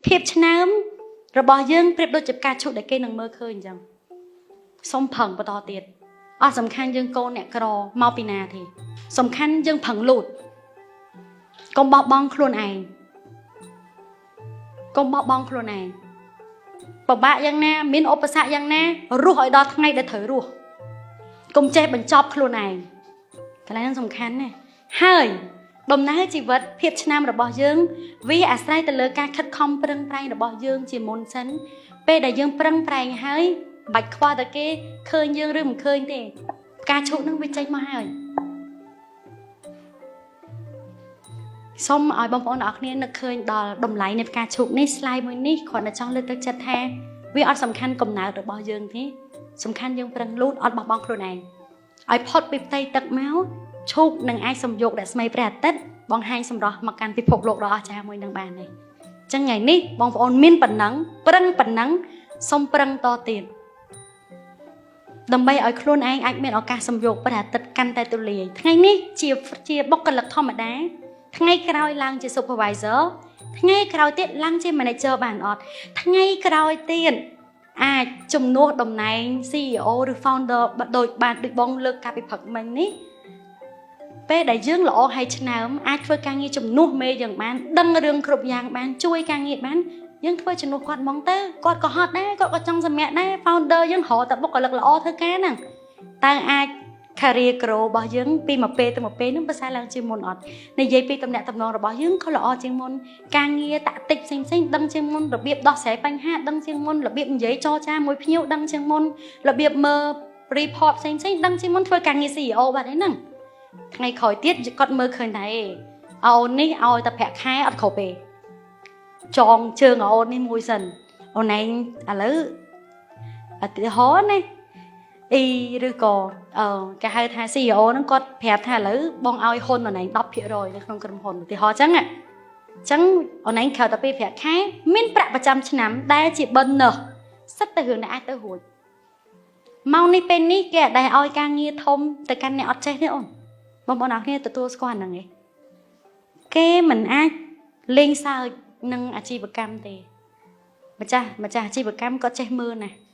ភាពឆ្នើមរបស់យើងប្រៀបដូចជាផ្កាឈូកដែលគេនឹងមើលឃើញអញ្ចឹងសូមប្រឹងបន្តទៀតអត់សំខាន់យើងកូនអ្នកក្រមកពីណាទេសំខាន់យើងប្រឹងលូតកុំបោះបង់ខ្លួនឯងកុំបោះបង់ខ្លួនឯងពិបាកយ៉ាងណាមានឧបសគ្គយ៉ាងណារស់ឲ្យដល់ថ្ងៃដែលត្រូវរស់កុំចេះបញ្ចប់ខ្លួនឯងកន្លែងហ្នឹងសំខាន់ណាស់ហើយដំណើរជីវិតភាពឆ្នើមរបស់យើងវាអាស្រ័យទៅលើការខិតខំប្រឹងប្រែងរបស់យើងជាមុនសិនពេលដែលយើងប្រឹងប្រែងហើយមិនបាច់ខ្វល់តែគេឃើញយើងឬមិនឃើញទេផ្កាឈូកហ្នឹងវាចេញមកហើយសូមឲ្យបងប្អូនទាំងអស់គ្នានឹកឃើញដល់តម្លៃនៃផ្កាឈូកនេះ slide មួយនេះគ្រាន់តែចង់លើកទឹកចិត្តថាវាអត់សំខាន់កំណើតរបស់យើងទេសំខាន់យើងប្រឹងលូតអត់បោះបង់ខ្លួនឯងឲ្យផុតពីផ្ទៃទឹកមកឈូកនឹងអាចសំយោគរស្មីព្រះអាទិត្យបង្ហាញសម្រស់មកកាន់ពិភពលោកដ៏អស្ចារ្យមួយនឹងបានទេអញ្ចឹងថ្ងៃនេះបងប្អូនមានប៉ុណ្ណឹងប្រឹងប៉ុណ្ណឹងសូមប្រឹងតទៀតដើម្បីឲ្យខ្លួនឯងអាចមានឱកាសសំយោគព្រះអាទិត្យកាន់តែទូលាយថ្ងៃនេះជាជាបុគ្គលិកធម្មតាថ្ងៃក្រោយឡើងជា supervisor ថ្ងៃក្រោយទៀតឡើងជា manager បានអត់ថ្ងៃក្រោយទៀតអាចជំនួសតំណែង CEO ឬ founder ដូចបានដូចបងលើកកាលពីព្រឹកមិញនេះពេលដែលយើងល្អហើយឆ្នើមអាចធ្វើការងារជំនួសមេយើងបានដឹងរឿងគ្រប់យ៉ាងបានជួយការងារបានយើងធ្វើជំនួសគាត់ហ្មងទៅគាត់ក៏ហត់ដែរគាត់ក៏ចង់សម្រាកដែរ founder យើងរកតែបុគ្គលិកល្អធ្វើការហ្នឹងតើអាច career grow របស់យើងពីមួយពេលទៅមួយពេលហ្នឹងប្រសើរឡើងជាងមុនអត់និយាយពីតំណែងតំណងរបស់យើងក៏ល្អជាងមុនការងារ tactic ផ្សេងផ្សេងៗដឹងជាងមុនរបៀបដោះស្រាយបញ្ហាដឹងជាងមុនរបៀបនិយាយចរចាមួយភ្ញៀវដឹងជាងមុនរបៀបមើល report ផ្សេងផ្សេងៗដឹងជាងមុនធ្វើការងារ CEO បាត់អីហ្នឹងថ្ងៃក្រោយទៀតគាត់មើលឃើញថាអេអូននេះឲ្យតែប្រាក់ខែអត់គ្រប់ទេចងជើងអូននេះមួយសិនអូនឯងឥឡូវឧទាហរណ៍ណាអ៊ីឬក៏អឺគេហៅថា CEO ហ្នឹងគាត់ប្រាប់ថាឥឡូវបងឲ្យហ៊ុនអូនឯង10%នៅក្នុងក្រុមហ៊ុនឧទាហរណ៍អញ្ចឹងអញ្ចឹងអូនឯងក្រៅតែពីប្រាក់ខែមានប្រាក់ប្រចាំឆ្នាំដែលជា bonus សិតតែរឿងដែលអាចទៅរួចម៉ោងនេះពេលនេះគេអត់ដែលឲ្យការងារធំទៅកាន់អ្នកអត់ចេះទេអូនបងប្អូនអរគ្នាទទួលស្គាល់ហ្នឹងឯងគេមិនអាចលេងសើចនឹងអាជីវកម្មទេម្ចាស់ម្ចាស់អាជីវកម្មគាត់ចេះមើលណាស់។